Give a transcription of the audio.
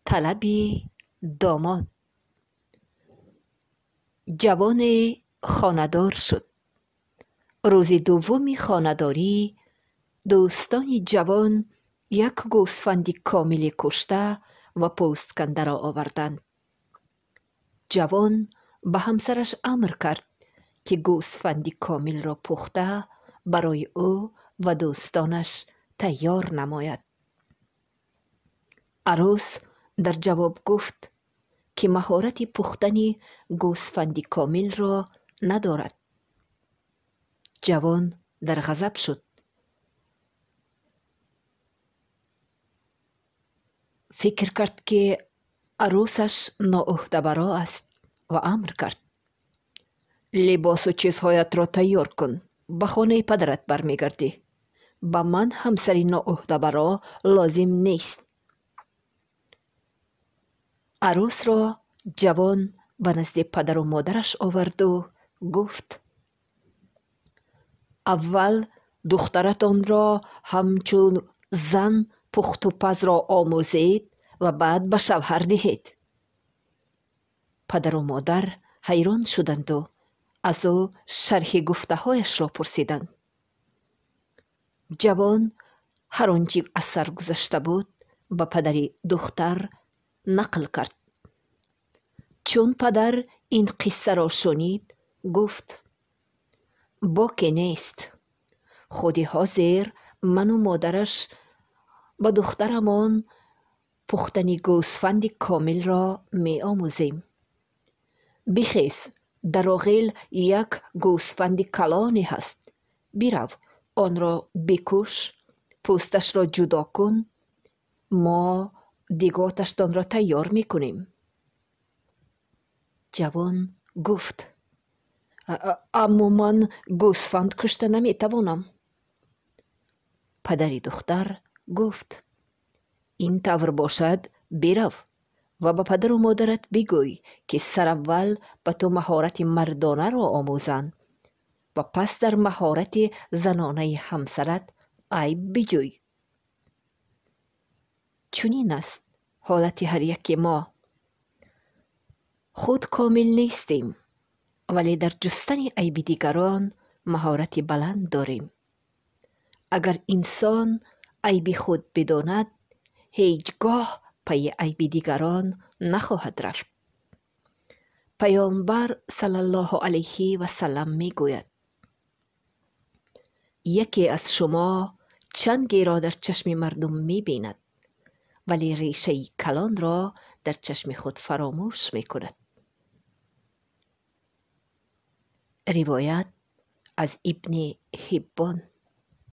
Талаби домод. Ҷавоне хонадор шуд. Рӯзи дуввуми хонадорӣ дӯстони ҷавон як гӯсфанди комили кушта ва пӯсткандаро оварданд. Ҷавон ба ҳамсараш амр кард, ки гӯсфанди комилро пухта барои ӯ ва дӯстонаш тайёр намояд. Арӯс дар ҷавоб гуфт, ки маҳорати пухтани гӯсфанди комилро надорад. Ҷавон дар ғазаб шуд. Фикр кард, ки арӯсаш ноуҳдабаро аст ва амр кард: либосу чизҳоятро тайёр кун, ба хонаи падарат бармегардӣ. Ба ман ҳамсари ноуҳдабаро лозим нест. Арӯсро ҷавон ба назди падару модараш оварду гуфт: аввал духтаратонро ҳамчун зан пухтупазро омӯзед ва баъд ба шавҳар диҳед. Падару модар ҳайрон шуданду аз ӯ шарҳи гуфтаҳояшро пурсиданд. Ҷавон ҳар он чӣ аз сар гузашта буд, ба падари духтар нақл кард. Чун падар ин қиссаро шунид, гуфт: боке нест. Худи ҳозир ману модараш ба духтарамон пухтани гӯсфанди комилро меомӯзем. Бихез, дар оғил як гӯсфанди калоне ҳаст. Бирав, онро бикуш, пӯсташро ҷудо кун, мо диготаштонро тайёр мекунем. Ҷавон гуфт: аммо ман гӯсфанд кушта наметавонам. Падари духтар гуфт: ин тавр бошад, бирав ва ба падару модарат бигӯй, ки сараввал ба ту маҳорати мардонаро омӯзанд ва пас дар маҳорати занонаи ҳамсарат айб биҷӯй. Чунин аст ҳолати ҳар яке мо. Худ комил нестем, вале дар ҷустани айби дигарон маҳорати баланд дорем. Агар инсон айби худ бидонад, ҳеҷ гоҳ пайи айби дигарон нахоҳад рафт. Паёмбар саллаллоҳу алайҳи васаллам мегӯяд: яке аз шумо чангеро дар чашми мардум мебинад, вале решаи калонро дар чашми худ фаромӯш мекунад. Ривоят аз Ибни Ҳиббон.